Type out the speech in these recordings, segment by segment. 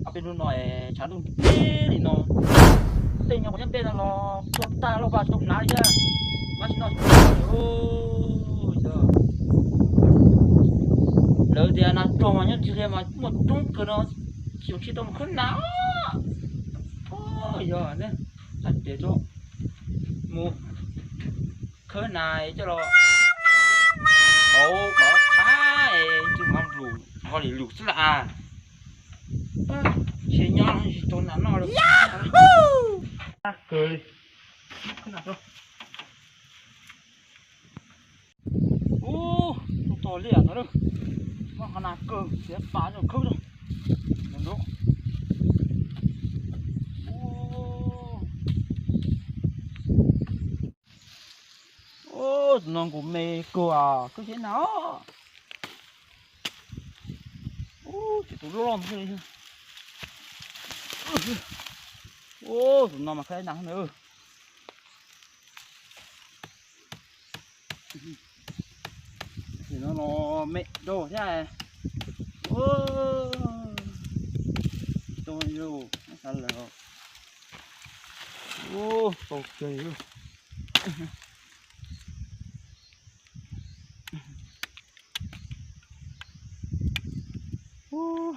Ob peb hnub no tshav ntuj nti li no, tej nyob kuv nyob nplej no los tuag tag lauj, vaj tsis tau hnav li thiab. Vaj tsis noj tsis tau. Lawv tias nas rog mas nyob tsis liaj mas muaj coob kawg no, tsis tsis tau mus khawb nas. Yog hais tias tso mus khawb nas coj los hauv kom qab, tsis mas lus nqo li lus xwb las. Tsis nyob tsis tau nas noj li. Kawg li. Ub, tus tog liaj no lawm, muab qhov nas kawg tiav pas rau khawb rau. Ub, tus no nkaus me kawg, kawg siab na. Ub, ces tus loj loj xwb li. Ub, tus no mas khawb nas na. Tus no los me dog thiab. Ub, tsis tau yus xav lawm. Ub, tau kawg. Ub,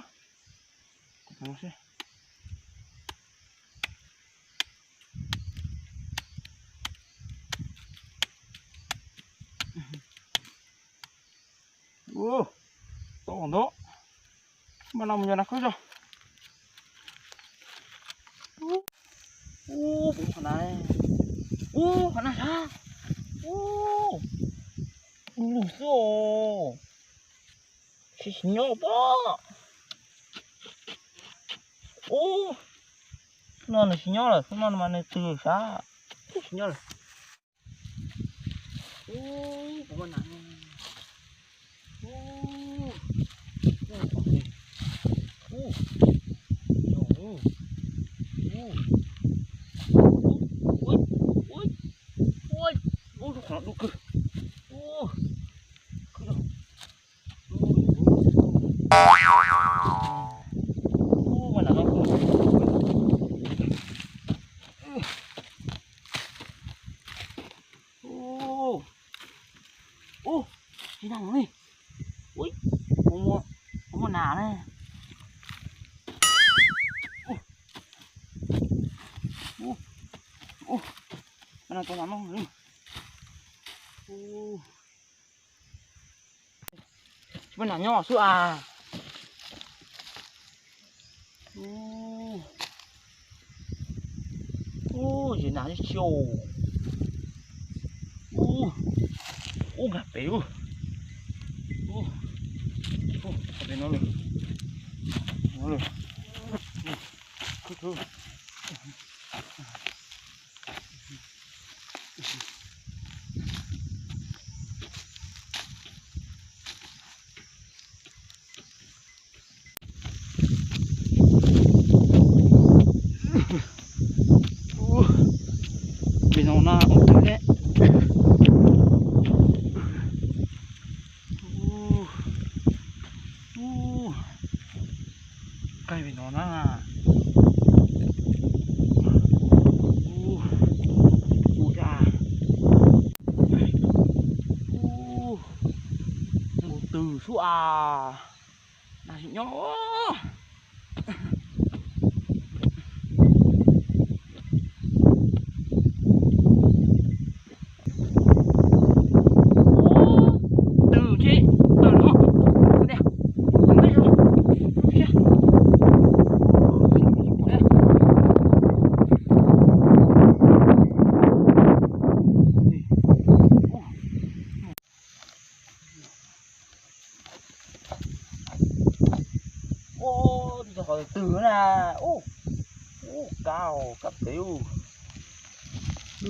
ub, tau ntau. Mas no mus yos nas khawb tso. Ub, puas muaj qhov nas? Ub, qhov nas sab. Ub, du lug xwb os. Tsis tsis nyob pob. Ub, no nws tsis nyob lawm, no mas nws tws sab. Tsis nyob lawm. Ub, puas muaj nas? Ub, ub, ub, ub, ub, ub, ub, qhov no du kawg. Ub, khawb rau. Ub, muaj nas no. Ub, ub, tsis nas no li. Ub, puas muaj nas ne? Ub, ub, nas no tau nas no li. Ub. Tsis muaj nas nyob xwb as. Ub, ub, tsis nas tsis tsis. Ub, ub, nkag pem ub. Ub, ub, pem no lawm. No lawm. Ub, khawb khawb. Ub, pem no na ua twg ne? Ub, ub, nqaij pem no na. Ub, ub, ub, ub, tus twg xwb as. Nas tsis nyob. Twb tsis tawm no, tus ntej, tus ntej, tus ntej. Ub, qhov twg na. Ub, ub, kab, kab pem ub. Ub,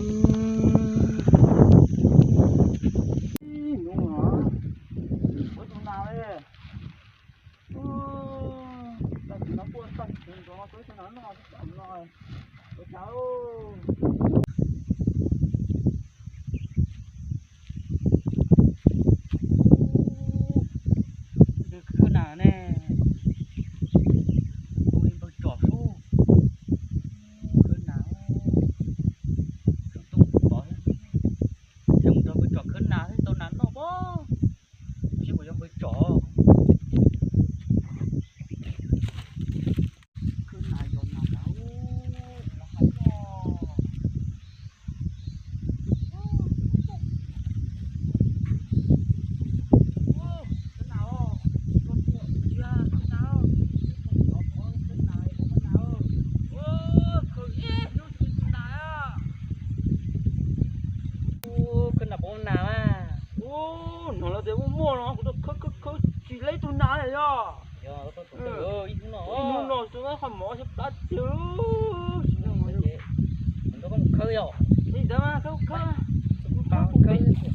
tus nas li. Ub, tag kis no tuaj tag kis no tuaj no no no. Tus khwb nas ne. Qhov mov xyov plab tiag. Ntawd koj mus khawb yom? Li ntawd mas khawb khawb, khawb khawb.